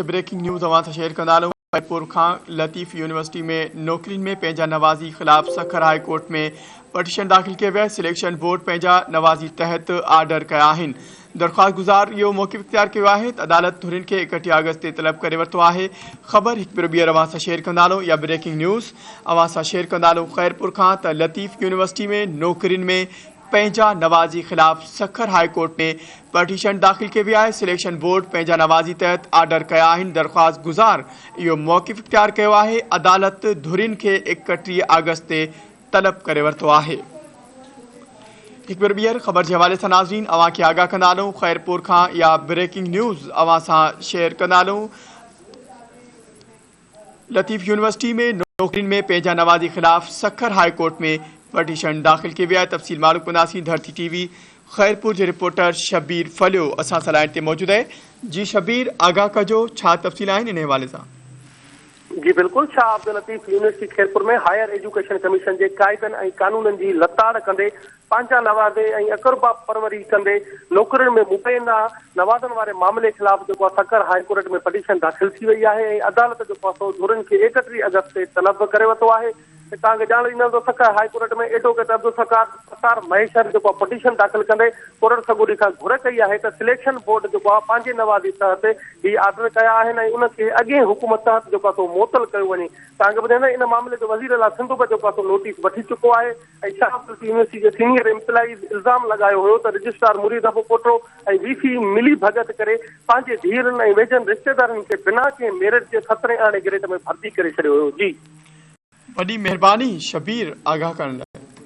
Breaking news اوهان سان share ڪندا هلون خيرپور کان لطيف يونيورسٽي ۾ نوڪرين ۾ پنهنجا نوازي خلاف سکر هاء ڪورٽ ۾ پٽيشن داخل ڪئي وئي سليڪشن بورڊ پنهنجا نوازي تحت آرڊر ڪيا آهن درخواست گذار اهو موقف اختيار ڪيو آهي ته عدالت ڌرين کي 31 آگسٽ تي طلب ڪري ورتو آهي خبر هڪ ڀيرو ٻيهر اوهان سان شيئر ڪندا هلون يا بريڪنگ نيوز اوهان سان شيئر ڪندا هلون خيرپور کان ته لطيف يونيورسٽي ۾ نوڪرين ۾ پنهنجا نوازي خلاف سکر هاء ڪورٽ ۾ پٽيشن داخل ڪئي وئي آهي، سليڪشن بورڊ پنهنجا نوازي تحت آرڊر ڪيا آهن، درخواست گذار اهو موقف اختيار ڪيو آهي، عدالت ڌرين کي 31 آگسٽ تي طلب ڪري ورتو آهي. هڪ ڀيرو ٻيهر خبر جي حوالي سان ناظرين اوهان کي آگاهه ڪندا هلون خيرپور کان اها بريڪنگ نيوز اوهان سان شيئر ڪندا هلون لطيف يونيورسٽي ۾ نوڪرين ۾ پنهنجا نوازي خلاف سکر هاء ڪورٽ ۾ پٽيشن داخل ڪئي وئي آهي تفصيل معلوم ڪنداسين ڌرتي ٽي وي خيرپور جي رپورٽر شبير ڦليو اسان سان لائين تي موجود آهي جي شبير آگاهه ڪجو ڇا تفصيل آهن انهي حوالي سان. جي بلڪل Shah Abdul Latif university Khairpur ۾ higher education commission جي قاعدن ۽ قانونن جي لتاڙ ڪندي پنهنجا نوازي ۽ اقربا پروري ڪندي نوڪرين ۾ مبينا نوازن واري معاملي خلاف جيڪو آهي سکر هاء ڪورٽ ۾ پٽيشن داخل ٿي وئي آهي ۽ عدالت جيڪو آهي سو ڌرين کي 31 آگسٽ تي طلب به ڪري ورتو آهي توهان کي ڄاڻ ڏيندس ته Sukkur high court ۾ advocate Abdul Sattar Sattar Mahesar جيڪو آهي پٽيشن داخل ڪندي ڪورٽ سڳوري کان گهر ڪئي آهي ته سليڪشن بورڊ جيڪو آهي پنهنجي نوازي تحت هي آرڊر ڪيا آهن ۽ ان کي اڳئين حڪم تحت جيڪو آهي سو معطل ڪيو وڃي توهان کي ٻڌايان ته ان معاملي تي وزير اعليٰ سنڌ به جيڪو آهي سو نوٽيس وٺي چڪو آهي ۽ شاهه عبداللطيف يونيورسٽي جي سينيئر ايمپلائيز الزام لڳايو هيو ته رجسٽرار مريد ابوپوٽو ۽ وي سي ملي ڀڳت ڪري پنهنجي ڌيئرن ۽ ويجهن رشتيدارن کي بنا ڪنهن ميرٽ جي سترهين آڻي گريڊ ۾ ڀرتي ڪري ڇڏيو هيو. جي. وڏي مهرباني شبير آگاهه ڪرڻ لاء.